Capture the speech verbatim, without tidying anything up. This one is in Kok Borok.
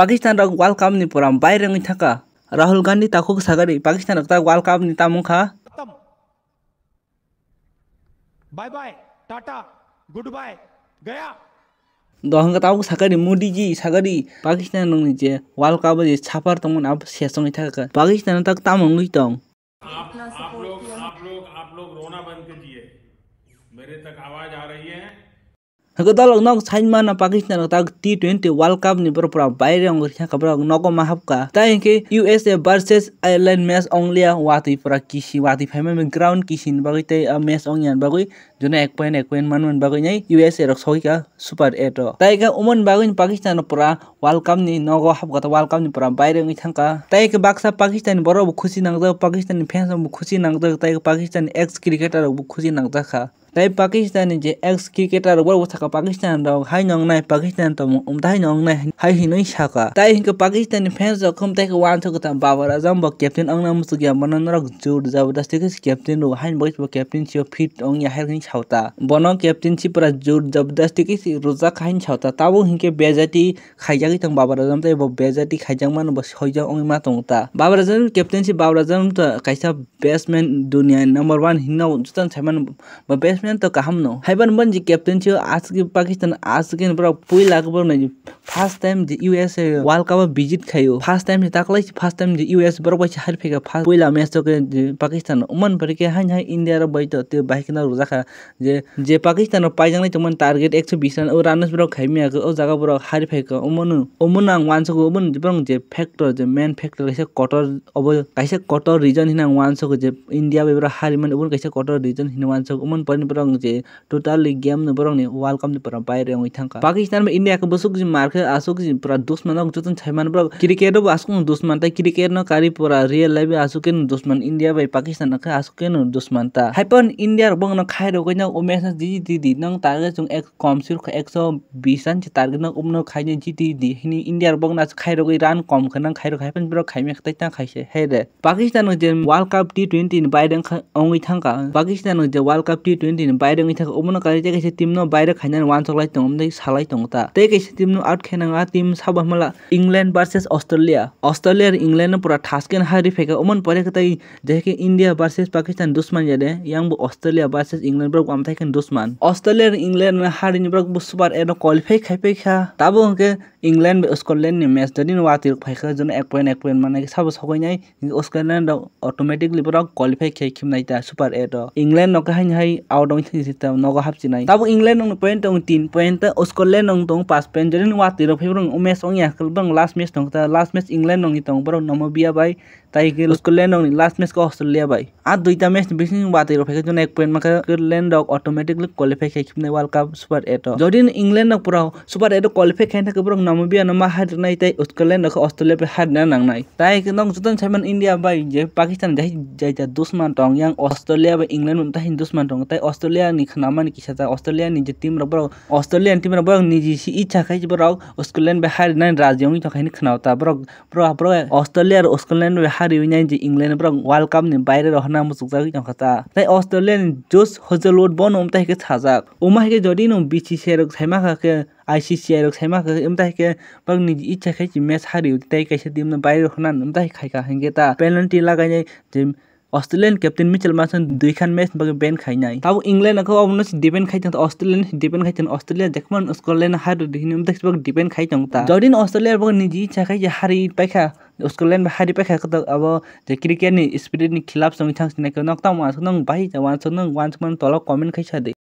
Pakistan rok World Cup ni pura baire wngwi thangkha. Rahul Gandhi takhuk sagari Pakistan rok ta World Cup ni tamung kha. खत्म। Bye bye, tata, goodbye, गया। Dohon khe tabuk sakari Modi ji sakari Pakistan rokni je World Cup o je suffer tongmani abo sesongwi thangkha. Pakistan tak tamo wngwi tong. आप, आप लोग, आप लोग, आप लोग रोना बंद कीजिए। मेरे तक आवाज आ रही है। Hwnkhe dolok nok saimano Pakistan rok tak T twenty World Cup ni borok pura baire wngwi thangkha borok nogo ma hapkha. Tai hinkhe U S A versus Ireland match onglia watwi pura kisi watwi phaimani ground kisi ni bagwi tei ah match ongya ni bagwi. Jono ek point ek point manmani bagwi nai U S A rok sogwi kha Super eight o. Tai khe umoni bagwi Pakistan rok pura World Cup ni nogo hapkha, World Cup ni pura baire wngwi thangkha. Tai khe baksa Pakistan ni borok bo khusi nangjak, Pakistan ni fans rok bo khusi nangjak, tai khe Pakistan ni ex cricketer rok bo khusi nangjak kha. Tai Pakistan ni je ex cricketer rok borok bo sakha Pakistan rok hai nongnai, Pakistan tongmung umta hai nongnai hai hinwi sakha. Tai hinkhe Pakistan ni fans rok khum tai khe uansuk khe Babar Azam bo captain ongna muchukya, bono norok jor jabardasti khe captain rw haino bagwi bo captain sio fit ongya hai hinwi sao ta. Bono captain si pura jor jabardasti khe si rwjak hai hinwi sao ta. Tabuk hinkhe bejati khaijagwi tong Babar Azam tei bo bejati khaijakmano bo soijak wngwi ma tongo ta. Babar Azam captain si Babar Azam to kaisa batsman dunia number one hinno jotono saimano. Bo batsman to kaham no. Haiban ban je captain sio aswk Pakistan aswk borok puila khe borok nai first time je U S A World Cup o visit khaio. First time je taklai first time je U S borok bai se hari phaikha first puila match o khe je Pakistan. Umani pore khe hain hai India rok bai to tei bai kheno rwjakha je, je Pakistan rok paijaknai tongmani target ekso bish run o run borok khaimya khe o jaga borok hari phaikha. Umano, umano ang uansukgo umoni borok je factor je main factor kaisa kotor obo kaisa kotor reason hinwi ang uansukgo je India bai borok harimani obo kaisa kotor reason hinwi uansukgo. Umoni pore borok je totally game no borok ni World Cup ni pura baire wngwi thangkha. Pakistan bai India khe bwswk ji mar khe aswk ji pura dusman o jotono saimano borok cricket o bo aswk no dusman tei cricket no karwi pura real life o aswk khe no dusman India bai Pakistan khe aswk khe no dusman ta. Haiphano India rok bongno khai rwgwi no o match no jiti di nang target chwng ek kom sir kha ekso bish run se target no umno khainai jiti di hini India rok bongno aswk khai rwgwi run kom khe nang khai rwkha haiphano borok khaimya khe tei tang khaise hai de. Pakistan no je World Cup T twenty ni baire wngkha, wngwi thangkha. Pakistan no je World Cup T twenty ni baire wngwi thangkha, omono karwi tei kaisa team no baire khainani uansuk lai tongo, tei salai tongo ta. Tei kaisa team no out khainang, a team sabo hwnla England versus Australia. Australia aro England no pura thaskeno hari phaikha, omoni pore khe tei jeheke India versus Pakistan dusman ya de, yang bo Australia versus England borok amthai khe dusman. Australia aro England no harini borok bo Super eight no qualify khai paikha. Tabuk hwnkhe England bai Scotland ni match jodi no watwi rok phaikha, jono ek point ek point manai khe sabo sogwi nai, hinkhe Scotland rok automatically borok qualify khai khimnai ta Super eight o. England rok khe haini hai out wngwi thangwi se ta nogo hapchinai. Tabuk England rok ni point tongo tin point, tei Scotland rok tongo pash point. Jodi no watwi rok phai borok match wngya khe borok last match tongo ta, last match England rok ni tongo borok Namibia bai. Tai khe Scotland rok ni last match khe Australia bai. A duita match ni bising watwi rok phaikhe jono ek point mankha, Scotland rok automatically qualify khai khibnai World Cup Super eight o. Jodi no England rok pura Super eight o qualify khai thangkhe borok Namibia no ma harinai tei Scotland rok khe Australia bai harina nangnai. Tai khe nok jotono saiman India bai je Pakistan jai jai ja dusman tong yang Australia bai England bai tahini dusman tong tai Australia ni khnamani kisa ta Australia ni je team rok borok Australian team rok borok niji si icha khai borok Scotland bai harinani raji wngwi tongkha hinwi khwnao ta borok. Bro, bro, Australia aro Scotland bai hariwi nai je England borok World Cup ni baire rohorna muchukjagwi tongkha ta. Tai Australia ni Josh Hazlewood bono umtai khe sajak. Omo hai khe jodi no B C C I rok saima kha khe, I C C I rok saima kha khe, umtai khe borok ni icha khai se match hariwi tai kaisa team no baire rohorna umtai khaikha hinkhe ta penalty lagainai je Australian captain Mitchell Marsh dui khan match bagwi ban khainai. Tabuk England khe obono se defend khai tong, Australian se defend khai tong, Australia jekhman Scotland hardi hinwi umtai khe defend khai tong ta. Jodi no Australia borok niji icha khai se hari paikha, Scotland bai hari paikha, kotok abo je cricket ni spirit ni khilaf songwi thang sinai khe nok tamo aswk nang bai uansuk nang uansuk mani tolo comment khai sa di.